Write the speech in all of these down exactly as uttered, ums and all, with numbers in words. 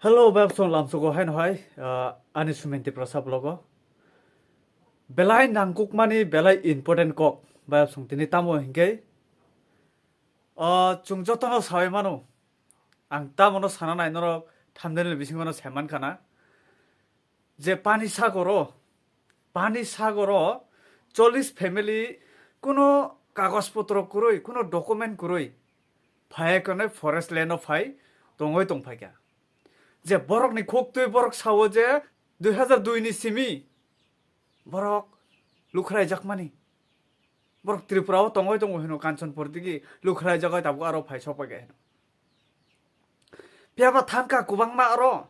Hello, bayapsong lamsogo haino hai, ah, ani Sumen Tiprasa vlogo. Belai nangkukmani, belai important kok, bayapsong tini tamo hinkhe, ah, chwng jotono sawi mano, ang tamono sana nai norok thumbnail ni bisingo no sai mankha na, je Pani Sagoro, Pani Sagoro chollish family kuno kagoj potro kwrwi, kuno document kwrwi, phai kone forest land o phai tongoi tongphaikha. Je borokni khuktwi borok sao je dui hazar dui ni simi borok lukhrai jakmani. Borok Tripura o tongoi tongo hino Kanchanpur digi lukhrai jagai tabuk aro phai sokphaikha hino. Phiya ba thangkha kwbangma aro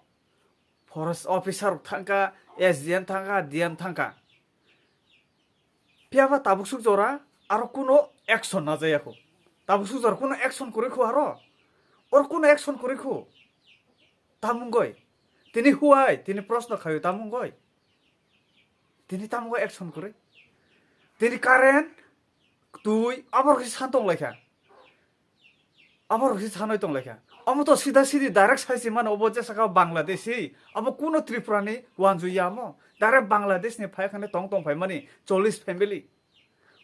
forest officer thangkha, S D M thangkha, D M thangkha. Phiya ba tabuk suk jora aro kuno action najayakho. Tabuk suk jora kuno action kwrwi kho aro. Or kuno action kwrwi kho. Tamungoi. Tini huai, tini proshno khayo tamungoi. Tini tamungoi action kwrwi. Tini current, twi, aborok se san tong laikha. Aborok se sanoi tong laikha. Omo to sida sidi direct saisi mano obo jesaka Bangladeshi. Abo kuno Tripura ni wanjui ya mo. Direct Bangladesh ni phai khane tong tong phai mani chollish family.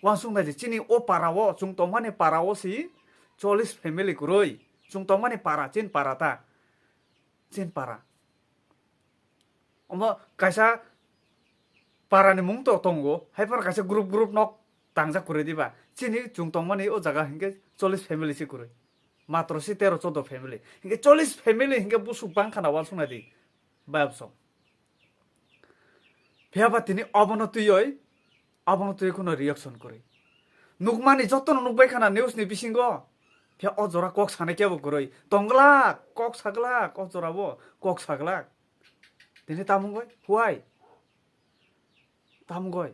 Wansuk nai di chini o para o, chwng tongmani para o si chollish family kwrwi. Chwng tongmani para, chin para ta. Chin para. Omo kaisa para ni mung to tongo, hai phano kaisa group group nok tangjak kwrwi diba. Chini chwng tongmani o jaga hinkhe chollish family se kwrwi. Matro se tero chodo family. Hinkhe chollish family hinkhe busuk bang khana wansuk nai di. Bayapsong. Phiya ba tini obono twiwi, obono twiwi kuno reaction kwrwi. Nukmani jotono nukbai khana news ni bisingo. Phiya o jora kok sanai kebo kwrwi. Tongglak, kok saglak, o jora bo kok saglak. Tini tamungoi, huai? Tamungoi.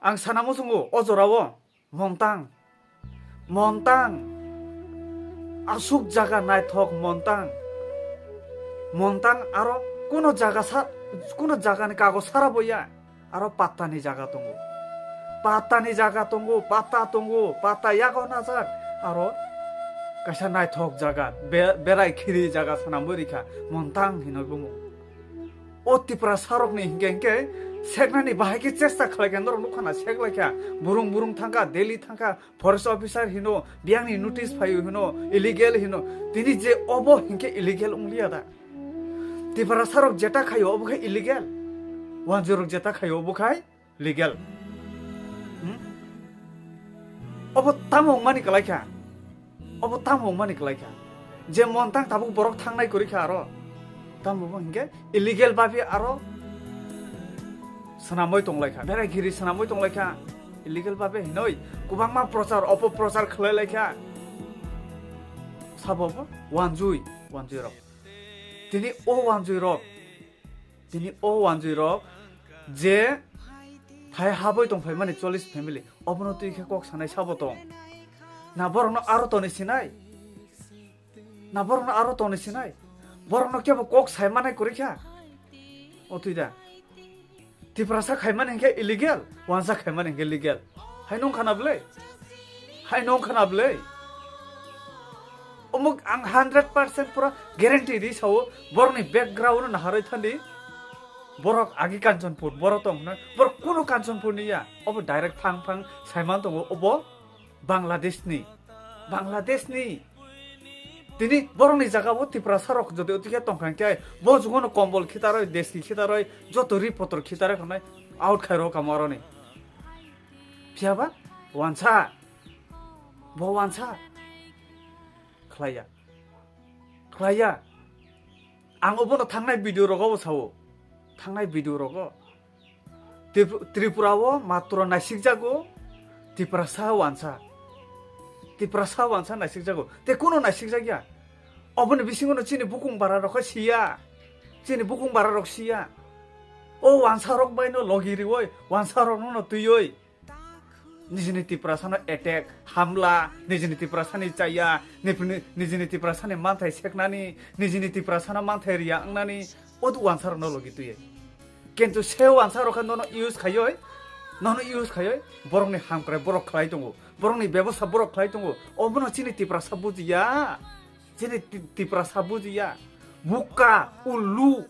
Ang sana muchungo o jora o. Montang. Montang. Asuk jaga naithok Montang. Montang aro kuno jaga sa, kuno jaga ni kago sara boya. Aro patta ni jaga tongo. Patta ni jaga tongo, patta tongo, patta yago najak. Aro kaisa naithok jaga, be-, berai khiri jaga sanamwi rikha. Montang hinoi bumo. O Tiprasa rokni hinkhe hinkhe seknani bahai khe chesta khlaikha, norok nukha na seklaikha. Burung burung thangkha, Delhi thangkha, forest officer hino, biyangni notice phaio hino, illegal hino. Tini je obo hinkhe illegal wngliya da? Tiprasa rok jeta khaio obo khe illegal. Wanjui rok jeta khaio obo khai legal. Hmm? Obo tamo wngmani kwlaikha? Obo tamo wngmani kwlaikha? Je Montang tabuk borok thangnai kwrwi kha aro. Tamo bo hinkhe illegal babe aro swnamwi tonglaikha. Berai giri swnamwi tonglaikha. Illegal babe hinoi kwbangma prochar, opoprochar khlai laikha. Sabo bo wanjui, wanjui rok. Tini o wanjui rok, tini o wanjui rok je thai habwi tong phaimani chollish family, obono twi khe kok sanai sabo tong? Na borokno aro toni sinai? Na borokno aro toni sinai? Borokno kebo kok sai manai kwrwi kha? O twi da. Tiprasa khaimani hinkhe illegal, wansa khaimani hinkhe legal. Hai nong khana bwle? Hai nong khana bwle? Omuk ang hundred percent pura guarantee ri sao, borokni background no naharwi thandi. Borok agi Kanchanpur, borok tong hwnwi, borok kuno Kanchanpur ni ya. Obo direct phang phang saiman tongo, obo Bangladesh ni, Bangladesh ni. Tini borok ni jaga o Tiprasa rok jodi otikhe tongkha khe bo jugo no kombol khitaroi, deski khitaroi, joto ri potro khitaroi khonai out khai rok kamo aroni. Phiya ba wansa, bo wansa khlaiya, khlaiya. Ang obono thangnai video rogo bo sao, thangnai video rogo. Trip-, Tripura o matro naisikjago Tiprasa wansa. Tiprasa wansa naisikjago. Te kuno naisikjakya. Oboni bisingo no chini bukung bara rok siya. Chini bukung bara rok siya. O wansa rok bai no logi rioi, wansa rok no twioi. Nijini Tiprasa no attack, hamla, nijini Tiprasa ni chaya, nipini-, nijini Tiprasa ni manthai seknani, nijini Tiprasa no manthai riya wngnani, o wansa rok no logi twioi. Kintu se wansa rok khe nono use khaioi, nono use khaioi, borokni hamkrai borok khlai tongo, borokni bebosta borok khlai tongo, obono chini Tiprasa bujiya, chini Ti-, Tiprasa bujiya, Bukka, ullu,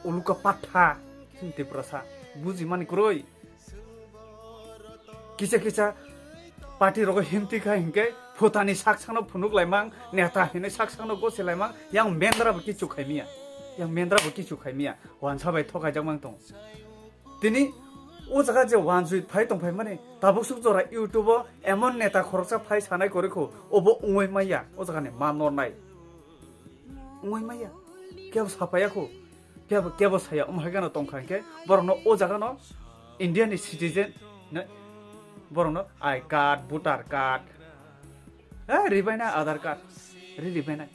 uluka patha, chini Tiprasa, bujimani kwrwi. Kisa kisa party rogo himti kha hinkhe phutani sak sakno phunuk laimang, neta hinwi sak sakno gosi laimang, yang mendra bo kichu khaimiya. Yang mendra bo kichu khaimiya. Wansa bai thokaijak mang tong. Tini o jaga je wansui phai tong phai mani, tabuk suk jora YouTube o emon neta khoroksa phai sanai kwrwi kho, obo wngwi maya, o jaga ni ma nornai. Wngwi maya. Kebo sapaya kho. Kebo, kebo saya, omo hai gano tong kha hinkhe, borokno o jaga no India ni citizen, ne, borokno I card, voter card, eh, ribainai Aadhaar card, ri ribainai.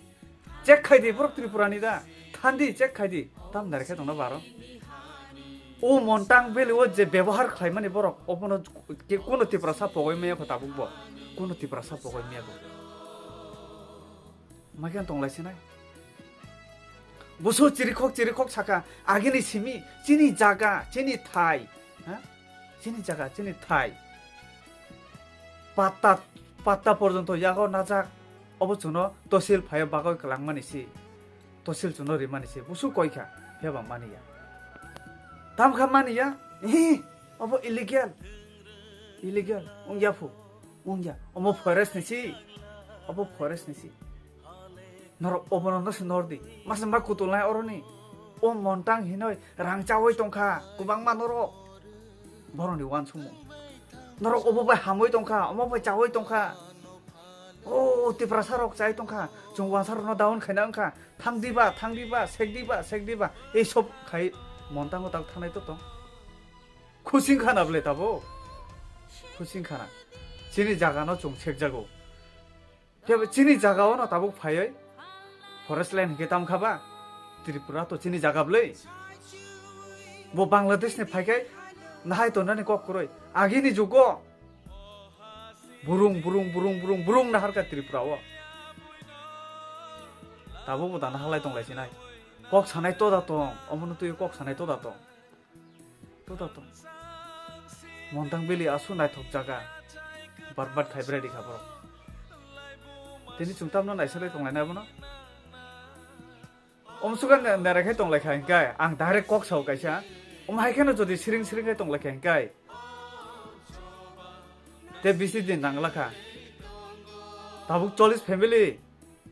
Check khai di, borok Tripura ni da. Thandi check khai di. Tam dare khe tongna baro. O Montang Valley o je bebohar khlaimani borok, obono ke-, kono Tiprasa pogoi maya kho tabuk bo. Kono Tiprasa pogoi maya kho. Makhe tong lai sinai. Busu chirikhok chirikhok saka, agini simi, chini jaga, chini thai. Ha? Chini jaga, chini thai. Patta, patta porjonto yago najak. Obo chwngno tosil phaio bagwi kwlangmani si. Tosil chwngno rimani si. Busu koi kha, phiyaba mani ya. Tam kha mani ya? Hi, obo illegal. Illegal. Wngya phu. Wngya. Omo forest ni si. Obo forest ni si. Norok obono no se nor di. Masa ma kutulnai oroni. O Montang hinoi rang chawi tongkha. Kwbangma norok. Boroni wansukmung. Norok obo bai hamwi tongkha, omo bai chawi tongkha. O Tiprasa rok chai tongkha. Chwng wansa rokno down khaina wngkha. Thang diba, thang diba, sek diba, sek diba. Ei sob khai Montango tak thanai to tong. Khusing khana ble tabo. Khusing khana. Chini jaga no chwng sekjago. Tei chini jaga o no tabuk phaioi forest land hinkhe tam kha ba? Tripura to chini jaga bwlwi. Bo Bangladesh ni phaikhai nahai tonani kok kwrwi. Agini jugo burung, burung, burung, burung, burung naharkha Tripura o. Tabuk bo da nahalai tong lai sinai. Kok sanai to da tong, omono twi kok sanai to da tong. To da tong. Montang Valley aswk naithok jaga. Bar bar khai bwrwi rikha borok. Tini chwng tamno naisalai tong lainai abono. Omsuka ne-, nere khai tong lai kha hinkhe ang direct kok sao kaisa. Om hai kheno jodi siring siring khai tong lai kha hinkhe. Te bisi din nang lakha. Tabuk chollish family.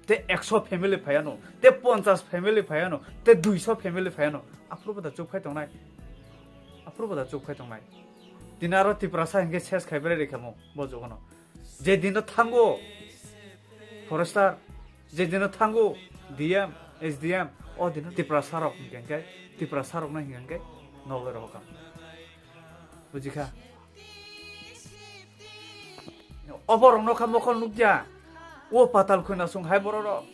Te ekso family phaiano, te ponchas family phaiano, te duiso family phaiano. Aphuru bo da chup khai tongnai. Aphuru bo da chup khai tongnai. Tini aro Tiprasa hinkhe ses khai bwrwi rikha mo bo jugono. Je dino thango forester, je dino thango D M, S D M, o dino Tiprasa rok hinkhe, Tiprasa rokno hinkhe nogwi rohor kha. Bujikha? Oborokno kha mokol nukya. O patal khuna song hai bororok.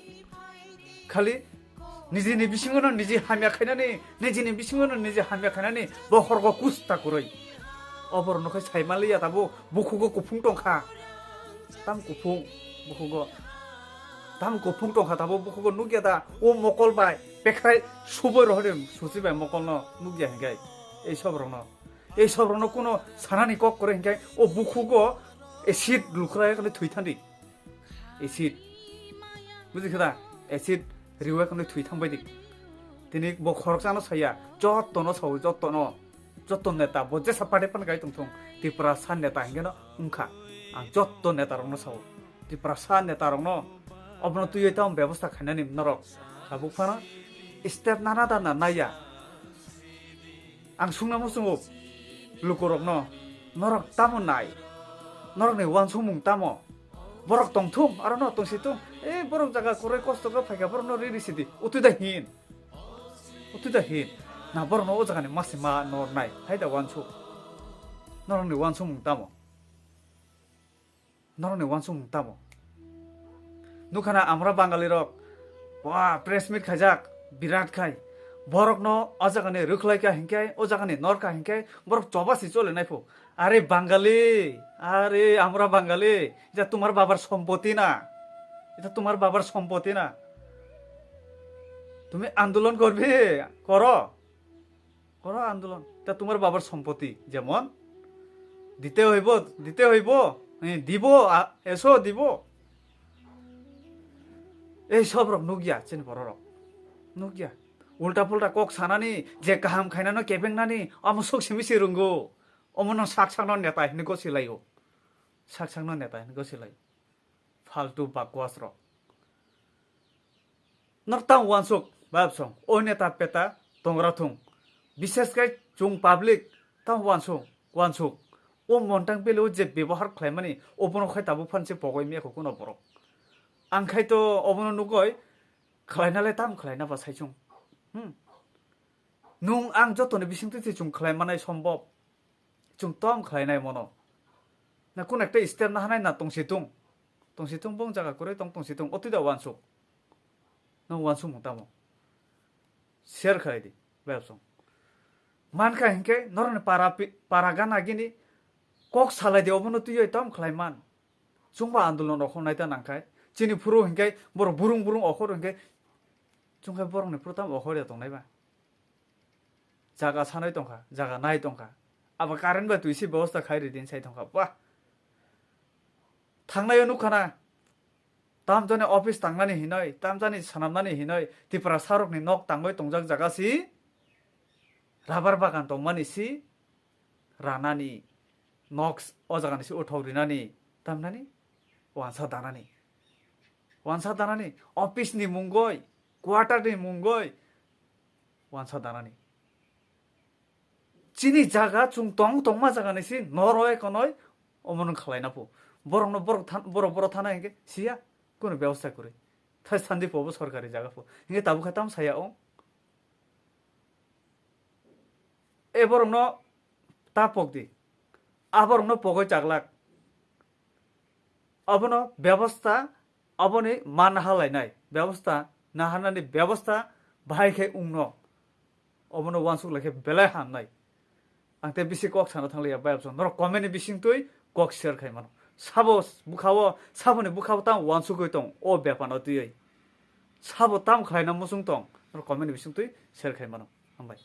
Khali nijini bisingono niji hamya khainani, nijini bisingono niji hamya khainani bokhorgo kusta kwrwi. Oborokno khai saimaliya tabo bukhugo kuphung tongkha. Tam kuphung bukhugo. Tam kuphung tongkha tabo bukhugo nukya da. O mokol bai pekhrai suboi rohorem susi bai mokolno nukya hinkai. Ei sobrokno. Ei sobrokno kuno sanani kok kwrwi hinkhe o bukhugo acid lukhrai kwnwi thwi thandi. Acid. Bujikha da? Acid riwi kwnwi thwi thangbai di. Tini bo khoroksano saya, jottono sao, jottono. Jotto neta, bo jesa party pan gai tongthung, Tiprasa neta hinkheno wngkha. Ang jotto netarokno sao. Tiprasa netarokno obono twiwi tamo bebosta khainani norok. Tabuk phano step nana da na naiya. Ang sungna muchungo lukurokno, norok tamo nai? Norokni wansukmung tamo? Borok tongthum, arono tongsitung. E, borok jaga kwrwi kosto khe phaikha, borokno ri ri sidi. Utwi da hin. Utwi da hin. Na borokno o jagani masi ma nor nai. Hai da wansuk. Norokni wansukmung tamo? Norokni wansukmung tamo? Nukhana amra Bangali rok, wah, press meet khaijak, birat khai. Borokno o jagani rwkhlai kha hinkhe, o jagani nor kha hinkhe, borok choba si chole nai phu. Are Bangali, are amra Bangali, eta tumar babar sompoti na. Eta tumar babar sompoti na. Tumi andolon korbi, koro. Koro andolon. Eta tumar babar sompoti, jemon dite hoibo, dite hoibo, eh, dibo, a, eso dibo. Ei sobrok nukya chini bororok. Nukya. Ulta pulta kok sanani, je kaham khainano kebengnani, omo sok simi se rwngo. Omono sak sakno neta hinwi gosi laio. Sak sakno neta hinwi gosi laio. Faltu bakwas rok. Nor tang wansuk, babsong, o neta peta, tongra thung. Bishes khai chung public, tang wansuk, wansuk. O montang bele o je bebohar khlaimani, obono khai tabuk phan se pogoi mekho kuno borok. Ang khai to obono nugoi, khlaina le tam khlaina ba saichung. Hmm. Nung ang jotoni bisingtwi twi chung khlai manai sombop. Chung tom khlai nai mono. Na kun ekta step na hanai na tongsi tung. Tongsi tung bong jaga kwrwi tong tongsi tung. Otwi da wansuk. Nung wansuk mung tamo. Share khlai di. Bayapsong. Man kha hinkhe noroni para pi-, para gana gini kok salai di obono twiwi tom khlai man. Chungba andolon rok hwnwi ta nangkhai. Chini phuru hinkhe borok burung burung okhor hinkhe chungkhe borokni phuru tam okhor ya tongnai ba. Jaga sanai tongkha, jaga nai tongkha. Abo current bai twi se bebosta khai ri din sai tongkha. Wah. Thangnai o nukha na. Tamjani office tangnani hinoi, tamjani sanamnani hinoi, Tipra sarokni nok tangwi tongjak jaga si. Rubber bagan tongmani si. Ranani, nok o jagani si uthok rinani, tamnani, wansa danani. Wansa danani, office ni mungoi, quarter ni mungoi, wansa danani. Chini jaga chung tong tongma jagani si noroi konoi omono khlaina phu. Borokno borok than-, borok borok thana hinkhe siya, kuno bebosta kwrwi. Thai sandi phobo sorkari jaga phu. Hinkhe tabukha tam saya o. E borokno ta pok di. A borokno pogoi chaglak. Abono bebosta, aboni man halainai bebosta, naharnani bebosta bahai khe wngno. Obono wansuk lai khe belai hamnai. Ang tei bisi kok sana thang liya, bayapsong. Norok comment ni bising twi kok share khai mano. Sabo bwkhao, saboni bwkhao tamo wansugwi tong, o bepano twiwi. Sabo tam khlaina muchung tong, norok comment ni bising twi share khai mano. Hambai.